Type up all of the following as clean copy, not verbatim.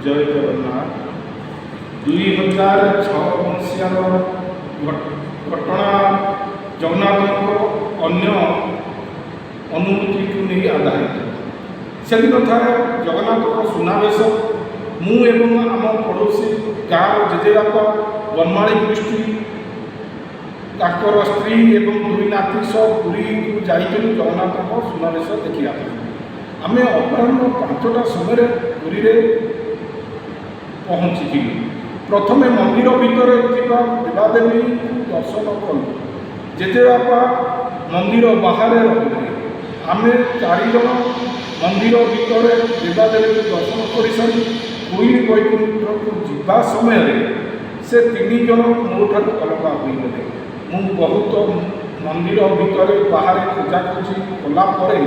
ଜୟ ଜଗନ୍ନାଥ। 2006 ମସିହାର ଘଟଣା ଜଗନ୍ନାଥଙ୍କ ଅନ୍ୟ ଅନୁଭୂତିକୁ ନେଇ ଆଧାରିତ। ସେଦିନ ଥାଏ ଜଗନ୍ନାଥଙ୍କ ସୁନାବେଶ। ମୁଁ ଏବଂ ଆମ ପଡ଼ୋଶୀ ଗାଁର ଜେଜେବାପା ବନମାଳୀ ପୃଷ୍ଟି, ତାଙ୍କର ସ୍ତ୍ରୀ ଏବଂ ଦୁଇ ନାତି ସହ ପୁରୀକୁ ଯାଇଥିଲୁ ଜଗନ୍ନାଥଙ୍କ ସୁନାବେଶ ଦେଖିବା ପାଇଁ। ଆମେ ଅପରାହ୍ନ 5ଟା ସମୟରେ ପୁରୀରେ ପହଞ୍ଚିଥିଲୁ। ପ୍ରଥମେ ମନ୍ଦିର ଭିତରେ ଥିବା ଦେବାଦେବୀଙ୍କୁ ଦର୍ଶନ କଲୁ। ଜେଜେବାପା ମନ୍ଦିର ବାହାରେ ରହିଲେ। ଆମେ ଚାରିଜଣ ମନ୍ଦିର ଭିତରେ ଦେବାଦେବୀଙ୍କୁ ଦର୍ଶନ କରିସାରି କୋଇଲି ବୈକୁଣ୍ଠକୁ ଯିବା ସମୟରେ ସେ ତିନି ଜଣ ମୋଠାରୁ ଅଲଗା ହୋଇଗଲେ। ମୁଁ ବହୁତ ମନ୍ଦିର ଭିତରେ ବାହାରେ ଖୋଜାଖୋଜି କଲା ପରେ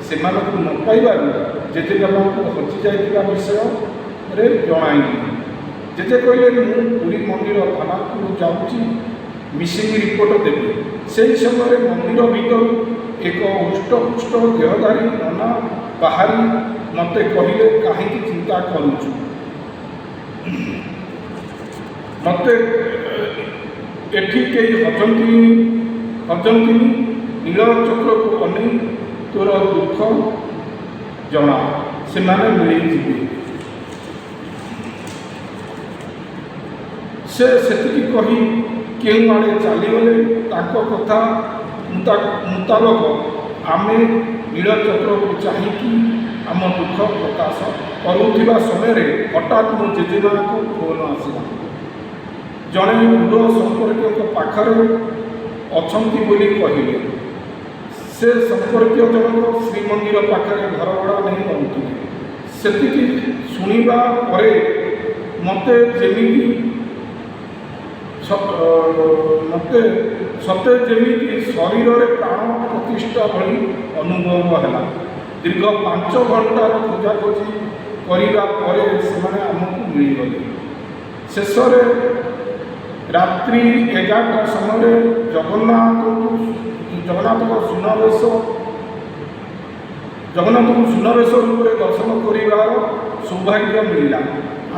ସେମାନଙ୍କୁ ନ ପାଇବାରୁ ଜେଜେବାପାଙ୍କୁ ହଜିଯାଇଥିବା ବିଷୟରେ ଜଣାଇଲି। ଜେଜେ କହିଲେ, "ମୁଁ ପୁରୀ ମନ୍ଦିର ଥାନାକୁ ଯାଉଛି, ମିସିଂ ରିପୋର୍ଟ ଦେବି।" ସେହି ସମୟରେ ମନ୍ଦିର ଭିତରୁ ଏକ ହୃଷ୍ଟପୁଷ୍ଟ ଦେହଧାରୀ ନନା ବାହାରି ମୋତେ କହିଲେ, "କାହିଁକି ଚିନ୍ତା କରୁଛୁ? ମୋତେ ଏଠି କେହି ହଜନ୍ତିନି। ନୀଳଚକ୍ରକୁ ଅନେଇ ତୋର ଦୁଃଖ ଜଣା, ସେମାନେ ମିଳିଯିବେ।" ସେ ସେତିକି କହି କେଉଁଆଡ଼େ ଚାଲିଗଲେ। ତାଙ୍କ କଥା ମୁତାବକ ଆମେ ନୀଳଚକ୍ରକୁ ଚାହିଁକି ଆମ ଦୁଃଖ ପ୍ରକାଶ କରୁଥିବା ସମୟରେ ହଠାତ୍ ମୋ ଜେଜେମାଙ୍କ ଫୋନ୍ ଆସିଲା। ଜଣେ ଦୂର ସମ୍ପର୍କୀୟଙ୍କ ପାଖରେ ଅଛନ୍ତି ବୋଲି କହିଲେ। ସେ ସମ୍ପର୍କୀୟ ଜଣକ ଶ୍ରୀମନ୍ଦିର ପାଖରେ ଘର ଭଡ଼ା ନେଇ ରହୁଥିଲେ। ସେତିକି ଶୁଣିବା ପରେ ମୋତେ ସତେ ଯେମିତି ଶରୀରରେ ପ୍ରାଣ ପ୍ରତିଷ୍ଠା ଭଳି ଅନୁଭବ ହେଲା। ଦୀର୍ଘ 5 ଘଣ୍ଟାର ଖୋଜାଖୋଜି କରିବା ପରେ ସେମାନେ ଆମକୁ ମିଳିଗଲେ। ଶେଷରେ ରାତ୍ରି 11ଟା ସମୟରେ ଜଗନ୍ନାଥଙ୍କୁ ସୁନାବେଶ ରୂପରେ ଦର୍ଶନ କରିବାର ସୌଭାଗ୍ୟ ମିଳିଲା।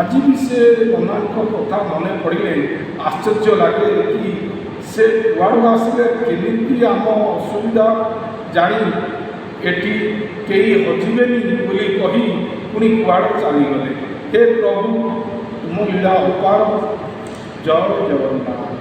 ଆଜି ବି ସେ ନନାଙ୍କ କଥା ମନେ ପଡ଼ିଲେ ଆଶ୍ଚର୍ଯ୍ୟ ଲାଗେ କି ସେ କୁଆଡ଼ୁ ଆସିଲେ, କେମିତି ଆମ ଅସୁବିଧା ଜାଣି ଏଠି କେହି ହଜିବେନି ବୋଲି କହି ପୁଣି କୁଆଡ଼େ ଚାଲିଗଲେ। ହେ ପ୍ରଭୁ, ତୁମ ଲୀଳା ଅପାର। ଜୟ ଜଗନ୍ନାଥ।